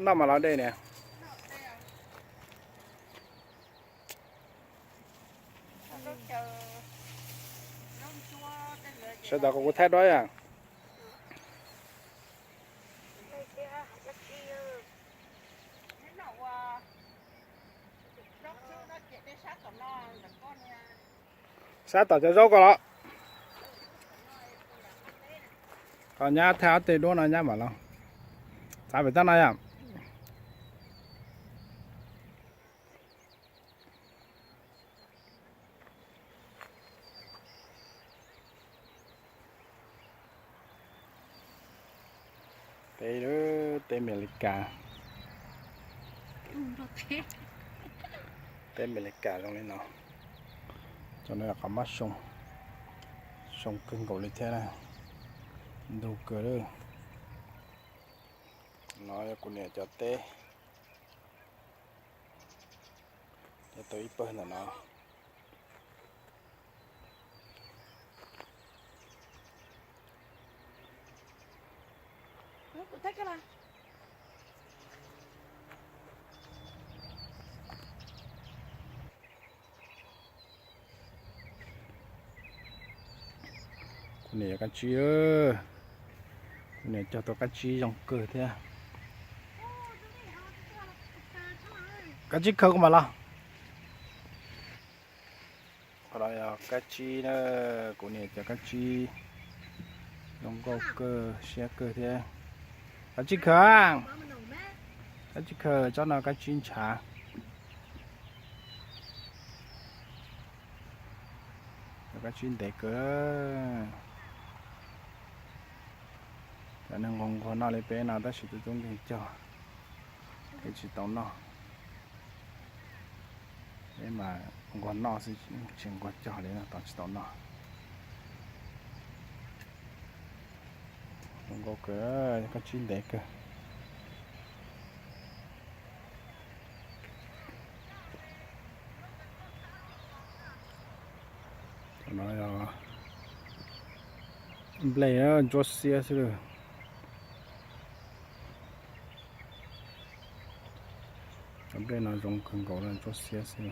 Noj mas los dej niam. Sawv daws kom kuv thaij duab yom. Sab tom cov zaub ko los. Qhov nyab thaij ob teg duab no nyab mam los. Txav pem toj no yom. Teb, teb Amelikas. Teb Amelikas zoo li no. Cov no yog qhov mab soo, soo kawg nkaus li thiab na. Ntug kawg li. No yog kuv niam cov teb. Tau ib pawg ntawm no. Kuv niam cov kab tsib, kuv niam cog tau kab tsib zoo kawg thiab. Kab tsib khaws kuv mam los. Qhov no yog kab tsib na, kuv niam cov kab tsib zoo nkauj kawg siab kawg thiab. Kab tsib khaws, kab tsib khaws tsob no kab tsib ntshav. Cov kab tsib ntev kawg. Cov neeg nquag nquag noj li peb no tab sis twb tub nkeeg cog, peb tsis tau noj. Peb mas nquag noj xwb tsis nquag cog li no tos tsis tau noj. Zoo nkauj kawg, kab tsib ntev kawg. Cov no yog nplej ntsuab xiab xwb lawm. Cov nplej no zoo kawg nkaus li, ntsuab xiab xwb.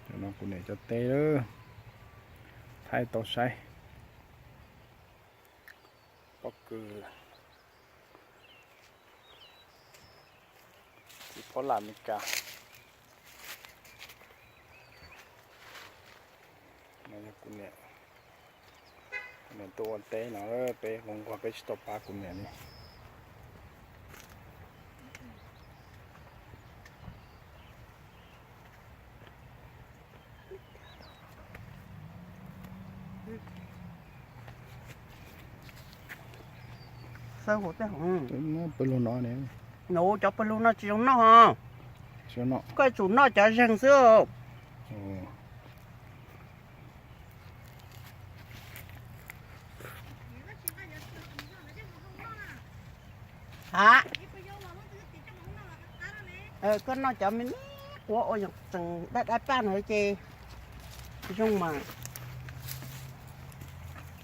Cov no kuv niam cov teb, thaij tau saib. Pob kws, txiv phob lam Amelikas. No yog kuv niam, kuv niam tuaj ua teb no, peb nquag nquag peb tsis tau pab kuv niam li. Xaw hauv tej hauv. Pawg lug no ne. Nov, cov pawg lug no tsis zoo noj os. Koj tsum noj cov zeeg xwb. Ha, koj noj cov me me quav ua tseem dab dab paj no ces zoo mas.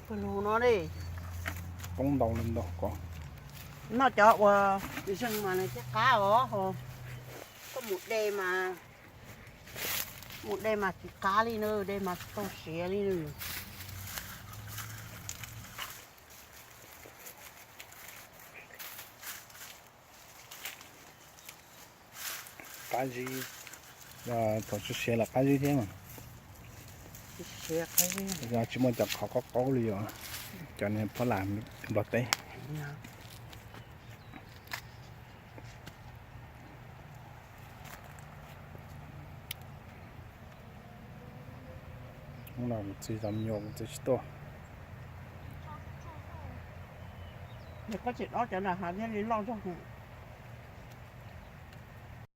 Pawg lug no li. Poob ntau li ntau ko. Noj cov uas zeeg mas nws thiaj qab os. Koj mus de mas, mus de mas tsis qab li na, de mas tsis tau siav li na. Qab zib, thaum tsis siav los qab zib thiab mas. Yog tsis muaj cov qhov qaub qaub li os, cov niag phob lam Nplog teb. Hnub no kuv txiv cov me nyuam kuv txiv tsis tuaj. Koj tsis dob cov nram hav thiaj li loj zog.